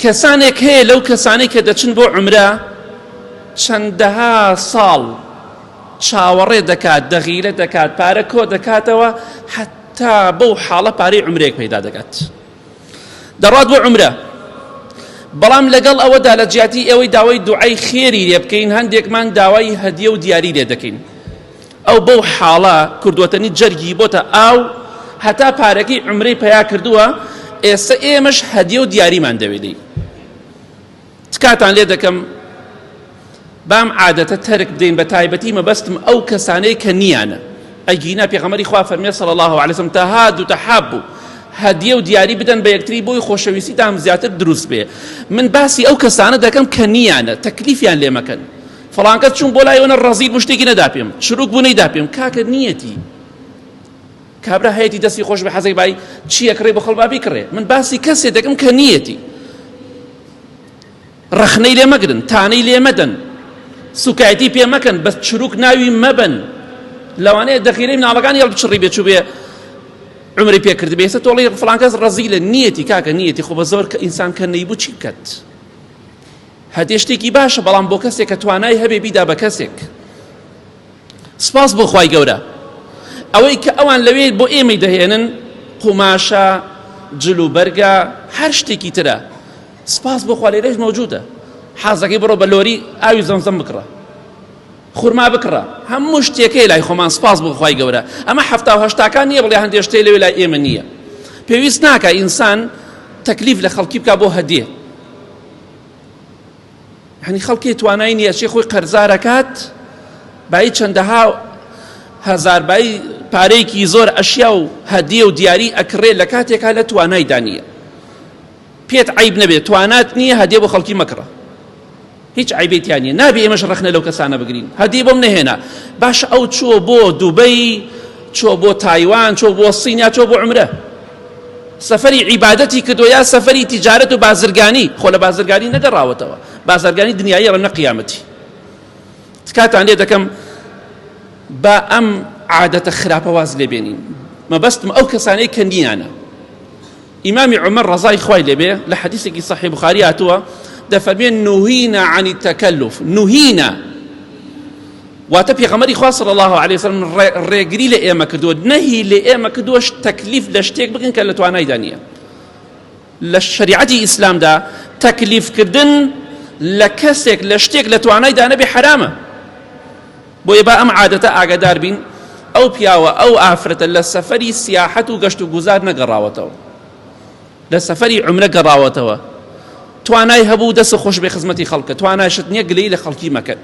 کەسانێک هەیە لەو کەسانەی کە دەچن بۆ عومرە چەندەها ساڵ چاوەڕێ دەکات دەغیرە دەکات پارە کۆ دەکاتەوە حتا بەو حاڵە پارەی عومرەیەک پەیدا دەکات دەڕات بۆ عومرە بەڵام لەگەڵ ئەوەدا لە جیاتی ئەوەی داوای دوعای خێری لێ بکەین هەندێکمان داوای هەدیە و دیاری لێ دەکەین ئەو بەو حاڵە کوردوەتەنی جەرگی بۆتە ئاو هەتا پارەکەی عومرەی پەیا کردووە ئێستا ئێمەش هەدیە و دیاریمان دەوێ لێی تکاتان لێ دەکەم بام عادەتە تەرک بدەین بە تایبەتی مەبەستم ئەو کەسانەی کە نییانە ئەگینا پێغەمبەری خوا فەرمیێ صلی الله علیه وسلم تهاد و تحاب هەدیە و دیاری بدەن بە یەکتری بۆی خۆشەویستیتان زیاتر دروست بێ من باسی ئەو کەسانە دەکەم کە نییانە تەکلیفیان لێ مەکەن فڵان کەس چووم بۆ لای ئەوەنە ڕەزیل بوو شتێکی نەدا پێم چروک بوو نەیدا پێم کاکە نیەتی کابرا هەیەتی دەستی خۆش بە حەزێک بای چییە کڕێ بۆ خەڵ با بیکڕێ من باسی کەسێ دەکەم کە نیەتی ڕەخنەی لێ مەگرن تانەی لێ مەدەن سوکایەتی پێ مەکەن بەس چروک ناوی مەبەن لەوانەیە دەخیرەی مناڵەکانی هەڵبچڕی بێ چوو بێ عمری پێ کردبێ ئێستا تۆڵی فڵان کەس ڕەزیلە نیەتی کاکە نیەتی خۆ بە زۆر کە ئینسان کە نەیبوو چی بکات هەدیە شتێکی باشە بەڵام بۆ کەسێک کە توانای هەبێ بیدا بە کەسێک سپاس بۆ خوای گەورە ئەوەی کە ئەوان لەوێ بۆ ئێمەی دەهێنن قوماشە جل و بەرگە هەر شتێکی ترە سپاس بۆ خوا لێرەش مەوجودە حازەکەی بڕۆ بە لۆری ئاوی زەمزەم بکڕە خورما بکڕە هەموو شتێکەی لای خۆمان سپاس بۆ خوای گەورە ئەمە حەفتا و هەشتاکان نییە بڵێ هەندێک شتێ لەوێ لای ئێمە نییە پێویست ناکە ئینسان تەکلیف لە خەڵکی بکا بۆ هەدیە یعنی خەڵکی توانای نییە چی خۆی قەرزارەکات بایی چەندەها هەزار بایی پارەیەکی زۆر ئەشیا و هەدیە و دیاری ئەکڕێ لە کاتێکا لە توانایدا نییە پێت عیب نەبێت توانات نییە هەدیە بۆ خەڵکی مەکڕە هیچ عیبێتیان نییە نابێ ئێمەش ڕەخنە لەو کەسانە بگرین هەدیە بۆم نەهێنا باش ئەو چووە بۆ دوبەی چووە بۆ تایوان چووە بۆ سین یا چووە بۆ عومرە سەفەری عیبادەتی کردووە یا سەفەری تیجارەت و بازرگانی خۆ لە بازرگانی نەگەڕاوەتەوە بازرگانی دنیایی ئەڵێم نە قیامەتی تکاتان لێ دەکەم با ئەم عادەتە خراپە واز لێ بێنین مەبەستم ئەو کەسانەی کە نییانە ئیمامی عومەر ڕەزای خوای لێبێ لە حەدیسێکی صحیح بخاری هاتووە دەفەرمێ نوهینا عن التکلف نوهینا واتە پێغەمبەری خوا صلی الله علیه وسلم ڕێگری لە ئێمە کردووە نەهی لە ئێمە کردووە تەکلیف لە شتێک بکەن کە لە توانایدا نییە لە شریعەتی ئیسلامدا تەکلیفکردن لە کەسێک لە شتێک لە توانایدا نەبێ حرامە بۆیە با ئەم عادەتە ئاگادار بین ئەو پیاوە ئەو ئافرەتە لە سەفەری سیاحەت و گەشت و گوزار نەگەڕاوەتەوە لە سەفەری عومرە گەڕاوەتەوە توانای هەبوو دەست خۆش بێ خزمەتی خەڵکە تواناشت نییە گلەیی لە خەڵکی مەکەن.